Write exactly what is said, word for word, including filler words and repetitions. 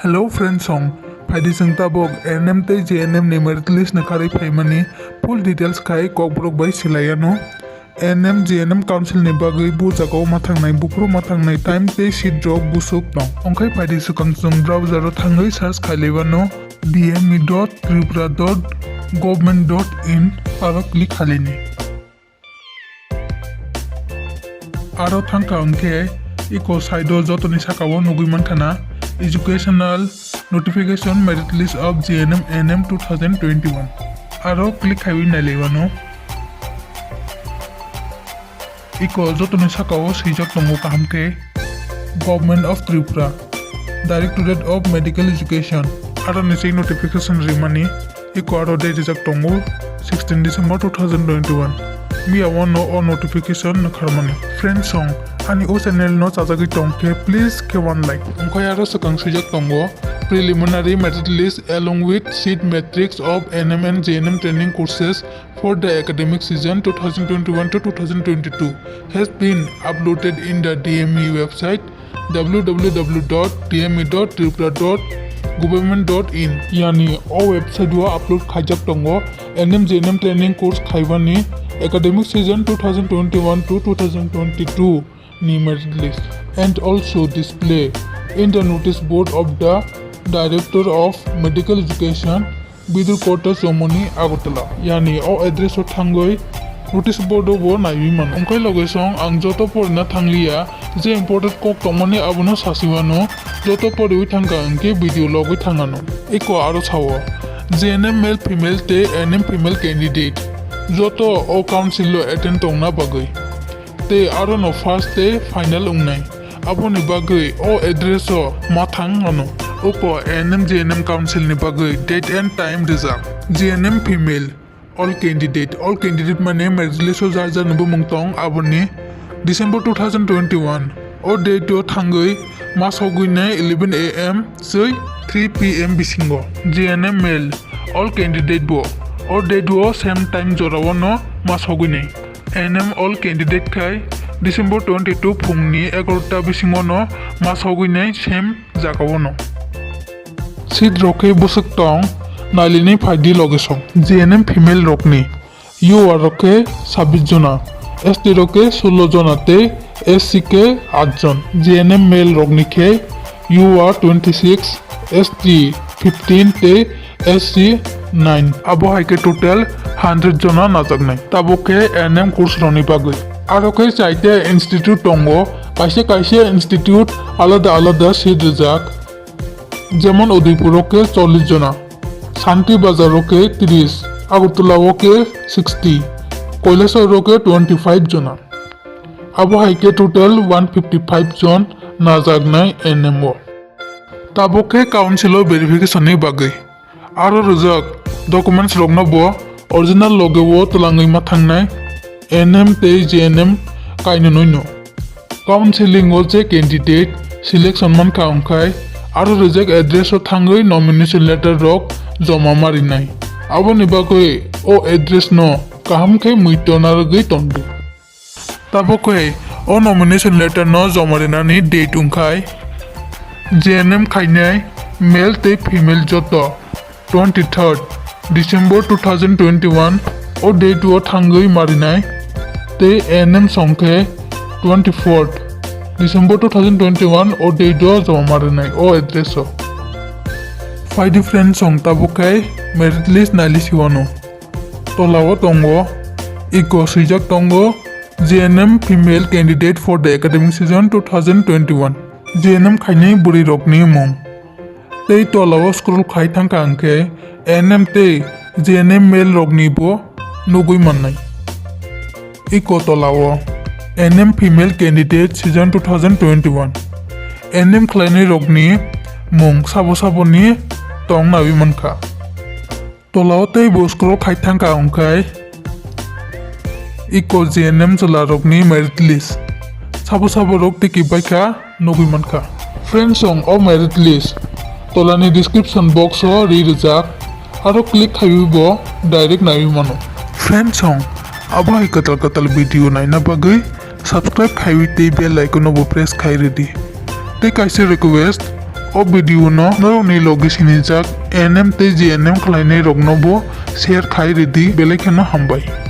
Hello friends song, phaidi chwng tabuk A N M tei J N M ni merit list ni kharwi phaimani full details khai kokborok bai silaiyano. A N M J N M Council ni bagwi bo jagao mathangnai, buphuru mathangnai time tei seat rok busuk tong. Ongkhai phaidi swkang chwng browser o thangwi search khailaibano D M E dot tripura dot government dot in aro click khailini. Aro thangkha hwnkhe iko side o jotoni sakao nugwi mankha na Educational Notification Merit List of J N M A N M two thousand twenty-one. Aro click khaiwi nailaibano. Iko jotoni sakao swijak tongo kaham khe Government of Tripura, Directorate of Medical Education, aro ni swi notification rimani. Iko aro date rijak tongo sixteen December two thousand twenty-one. Miya wano o notification nukharmani. Friends song, ani o channel no chajagwi tong khe please khe one like. Ongkhai aro swkang swijak tongo preliminary merit list along with seat matrix of A N M and J N M training courses for the academic season two thousand twenty-one to two thousand twenty-two has been uploaded in the D M E website W W W dot D M E dot tripura dot government dot in. Yani o website o upload khaijak tongo A N M J N M training course khaibani academic season two thousand twenty-one to two thousand twenty-two ni merit list, and also display in the notice board of the Director of Medical Education, Bidur Quarter, Chomoni, Agartala. Yani o address o thangwi notice board o bo naiwi mano. Ongkhai loge song ang joto porina thangliya, je important kok tongmani abono sasiwano, joto poriwi thangkha hwnkhe video logwi thangano. Eko aro sao, J N M male female tei A N M female candidate joto o council o attend tongna bagwi. Tei aro no first tei final wngnai. Aboni bagwi o address o mathang ano. Uko A N M J N M Council ni bagwi date and time rijak. J N M female, all candidate, all candidate mane merit list o jar jar ni bumung tong aboni December two thousand twenty-one o date o thangwi ma sogwi nai eleven A M soi three P M bisingo. J N M male, all candidate bo o date o same time jora o no ma sogwi nai. N M all candidate khai December twenty-two phungni egarota bisingono ma sogwinai same jagao no. Seat rok khe bwswk tong, nailinai phaidi loge song. J N M female rokni U R rok khe sabbish jona, S T rok khe sullo jona tei S C khe aat jon. J N M male rokni khe U R twenty-six, S T fifteen tei S C nine, abo hai khe total hundred jona najaknai. Tabuk khe N M course rokni bagwi. Aro khe chaita institute tongo, kaisa kaisa institute alada alada seat rijak. Jemon Udaipur o khe chollish jona, Santi Bazar o khe tris, Agartala o khe sixty, Kailasahar o khe twenty-five jona. Abo hai khe total one fifty-five jon najaknai N M o. Tabuk khe council o verification ni bagwi. Aro rijak documents rokno bo original loge o twlangwi ma thangnai N M tei J N M kainwi no. Counseling o je candidate selection mankha wngkhai aro rijak address o thangwi nomination letter rok joma ma rinai. Aboni bagwi o address no kaham khe muitu narwgwi tongo. Tabuk khe o nomination letter no joma rinani date wngkhai J N M khainai male tei female joto twenty-third December two thousand twenty-one o date o thangwi ma rinai tei N M song khe twenty-fourth December two thousand twenty-one o date o joma ma rinai o address o. Phaidi friend song tabuk khe merit list nailisiwano. Tola o tongo, iko swijak tongo, J N M female candidate for the academic season two thousand twenty-one. J N M khainai bwrwi rokni mung. Tei tola o scroll khai thangkha hwnkhe N M tei J N M male rokni bo nugwi mannai. Iko tola o N M female candidate season two thousand twenty-one. N M khlainai rokni mung sabo saboni tong nawi mankha. Tola o tei bo scroll khai thangkha hwnkhe iko J N M chwla rokni merit list. Sabo sabo rok tiki baikha nugwi mankha. Friends song o merit list tola ni description box o ri rijak, aro click khaiwi bo direct naiwi mano. Friends song abo hai kwtal kwtal video naina bagwi subscribe khaiwi tei bell icon no bo press khai rwdi. Tei kaisa request, O video no norokni logi sinijak N M tei G N M khlainai rokno bo share khai ridi, belai kheno hambai.